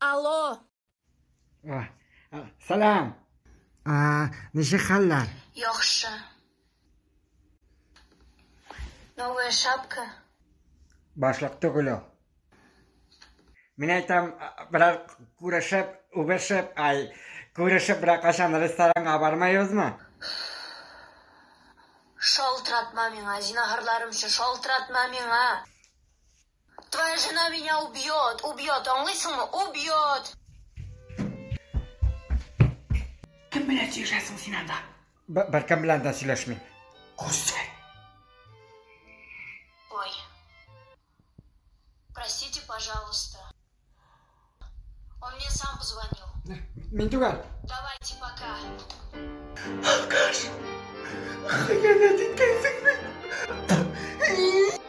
Алло. Сәлам. Ничек хәлләр? Яхшы. Новая шапка. Башлык түгел ул. Мин әйтәм, берәр күрешеп, үбешеп, ай, күрешеп берәр кайчан ресторанга бармайбызмы? Шалтыратма миңа, зинһарларымчы, шалтыратма миңа. Твоя жена меня убьет, убьет, аңлыйсыңмы? Убьет! Кем белән сөйләшәсең син анда? Беркем белән дә сөйләшмим. Күрсәт. Ой. Простите, пожалуйста. Он мне сам позвонил. Мин түгел. Давайте пока. Алкаш! Хыянәт иткәнсең бит!